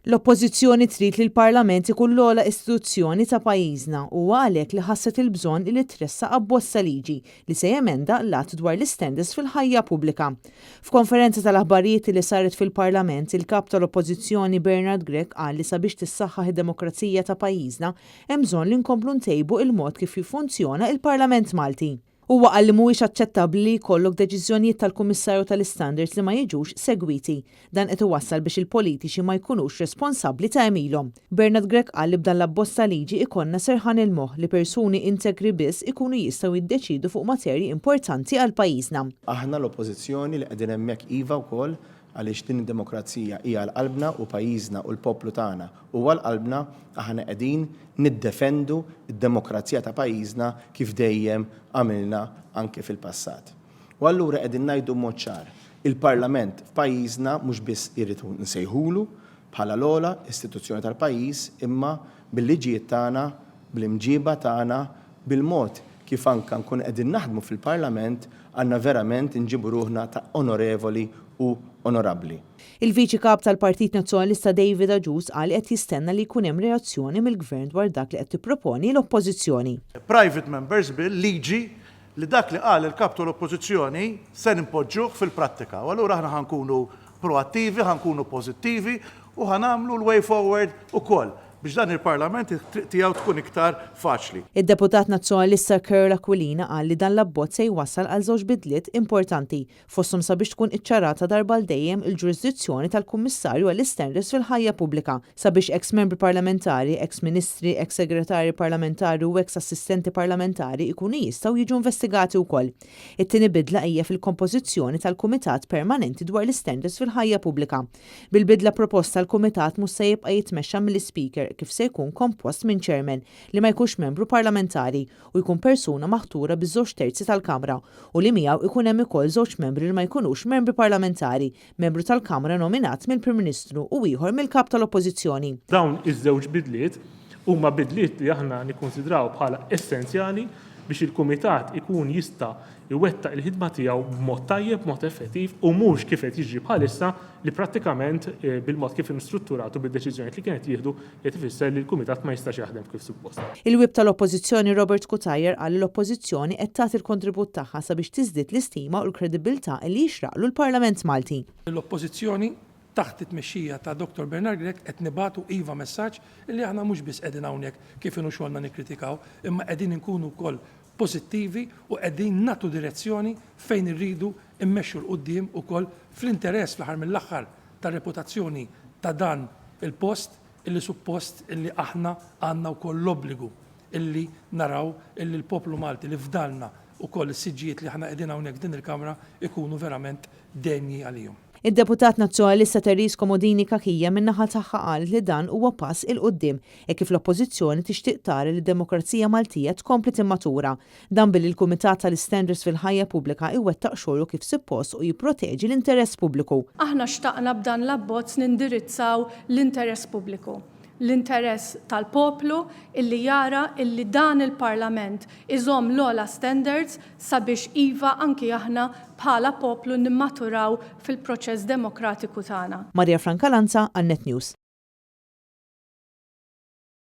L-Oppożizzjoni trid li l-Parlament ikun l-ogħla istituzzjoni ta' pajjiżna u huwa għalhekk li ħasset il-bżonn li tressaq abbozz ta' liġi li se jemenda l-Att dwar l-Istandards fil-Ħajja Pubblika. F'konferenza tal-aħbarijiet li saret fil-Parlament, il-Kap tal-Oppożizzjoni Bernard Grech qal li sabiex tissaħħaħ id-demokrazija ta' pajjiżna hemm bżonn li nkomplu ntejbu il-mod kif jiffunzjona il-Parlament Malti. Huwa qal li mhuwiex aċċettabbli li jkollok deċiżjonijiet tal-Kummissarju tal-Istandards li ma jiġux segwiti. Dan qed iwassal biex il-politiċi ma jkunux responsabbli ta' għemilhom. Bernard Grech qal li b'dan l-abbozz ta' liġi ikollna serħan il-moħħ li persuni integri biss ikunu jistgħu jiddeċiedu fuq materji importanti għal pajjiżna. Aħna l-Oppożizzjoni li qegħdin hemmhekk iva wkoll għaliex din id-demokrazija hija għal qalbna u pajjiżna u l-poplu tagħna huwa għal qalbna, aħna qegħdin niddefendu d-demokrazija ta' pajjiżna kif dejjem għamilna anke fil-passat. U allura qegħdin ngħidu b'mod ċar, il-Parlament f'pajjiżna mhux biss irrid nsejħulu bħala l-ogħla istituzzjoni tal-pajjiż imma bil-liġijiet tagħna, bl-imġiba tagħna, bil-mod kif anke nkunu qegħdin naħdmu fil-Parlament għandna verament inġibu ruħna ta' onorevoli u onorabbli. Il-Viċi Kap tal-Partit Nazzjonalista David Agius qal li qed jistenna li jkun hemm reazzjoni mill-Gvern dwar dak li qed tipproponi l-Oppożizzjoni. Private Members Bill, liġi li dak li qal il-Kap tal-Oppożizzjoni se npoġġuh fil-prattika. U allura aħna ħa nkunu proattivi, ħa nkunu pożittivi u ħa nagħmlu l-way forward ukoll biex dan il-Parlament it-triq tiegħu tkun iktar faċli. Id-Deputat Nazzjonalista Karol Aquilina qal li dan l-abbozz se jwassal għal żewġ bidliet importanti, fosthom sabiex tkun iċċarata darba għal dejjem il-ġurisdizzjoni tal-Kummissarju għall-Istandards fil-Ħajja Pubblika sabiex eks membri parlamentari, eks ministri, eks segretarji parlamentari u eks assistenti parlamentari jkunu jistgħu jiġu investigati wkoll. It-tieni bidla hija fil-kompożizzjoni tal-Kumitat Permanenti dwar l-Istandards fil-Ħajja Pubblika. Bil-bidla proposta l-Kumitat mhux se jibqa' jitmexxa mill-Ispeaker kif se jkun kompost minn Chairman li ma jkunx membru parlamentari u jkun persuna maħtura biż-żewġ terzi tal-Kamra u li miegħu jkun hemm ukoll żewġ membri li ma jkunux membri parlamentari, membru tal-Kamra nominat mill-Prim Ministru u ieħor mill-Kap tal-Oppożizzjoni. Dawn iż-żewġ bidliet huma bidliet li aħna nikkunsidraw bħala essenzjali biex il-Kumitat ikun jista' iwettaq il-ħidma tiegħu b'mod tajjeb, b'mod effettiv u mhux kif qed jiġri bħalissa li prattikament bil-mod kif inhu strutturat u bid-deċiżjonijiet li kien qed jieħdu qed ifisser li l-Kumitat ma jistax jaħdem kif suppost. Il-Whip tal-Oppożizzjoni Robert Cutajar qal li l-Oppożizzjoni qed tagħti l-kontribut tagħha sabiex tiżdied l-istima u l-kredibbiltà li jixraqlu l-Parlament Malti. L-Oppożizzjoni taħt it-tmexxija ta' Dottor Bernard Grech qed nibagħtu iva messaġġ li aħna mhux biss qegħdin hawnhekk kif inhu xogħolna nikkritikaw imma qegħdin inkunu wkoll pożittivi u qegħdin nagħtu direzzjoni fejn irridu mmexxu 'l quddiem ukoll fl-interess fl-aħħar mill-aħħar tar-reputazzjoni ta' dan il-post illi suppost illi aħna għandna wkoll l-obbligu illi naraw illi l-poplu Malti li fdalna wkoll is-siġġijiet li aħna qegħdin hawnhekk f'din il-Kamra jkunu verament denji għalihom. Id-Deputat Nazzjonalista Therese Comodini Cachia min-naħa tagħha qalet li dan huwa pass 'il quddiem hekk kif l-Oppożizzjoni tixtieq tara li d-demokrazija Maltija tkompli timmatura. Dan billi l-Kumitat tal-Istandards fil-Ħajja Pubblika iwettaq xogħlu kif suppost u jipproteġi l-interess pubbliku. Aħna xtaqna b'dan l-abbozz nindirizzaw l-interess pubbliku, l-interess tal-poplu illi jara illi dan il-Parlament iżomm l-ogħla standards sabiex iva anki aħna bħala poplu nimmaturaw fil-proċess demokratiku tagħna. Maria Francalanza għal Net News.